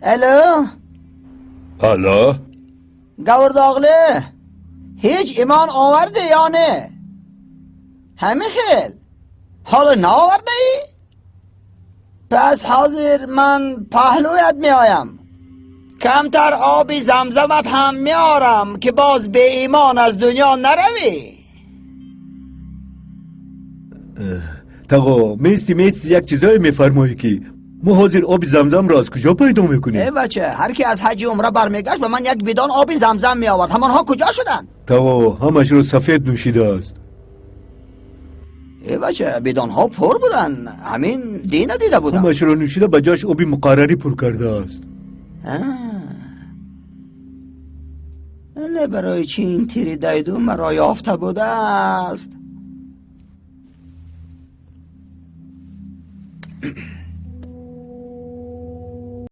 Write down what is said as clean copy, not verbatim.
Alo. Alo. Gavurdog'li. Hech imon ovardi yo ne? Ҳамин хел. Ҳоло наовардаӣ? Пас ҳозир ман паҳлӯят меоям. Камтар оби замзамат ҳам меорам ки боз беимон аз дунё наравӣ. Тағо, мести мести як чизое мефармоӣ ки мо ҳозир оби замзамро аз куҷо пайдо мекунем? Э бача, ҳар ки аз ҳаҷи умра бармегашт ба ман як бидон оби замзам меовард. Ҳамонҳо куҷо шуданд? Тағо, ҳамашро сафед нӯшидааст. Э бача, бидонҳо пур буданд. Ҳамин дина дида будам. Ҳамашро нӯшида ба ҷояш оби муқаррарӣ пур кардааст. Не, барои чӣ ин тири дайду маро ёфта будааст?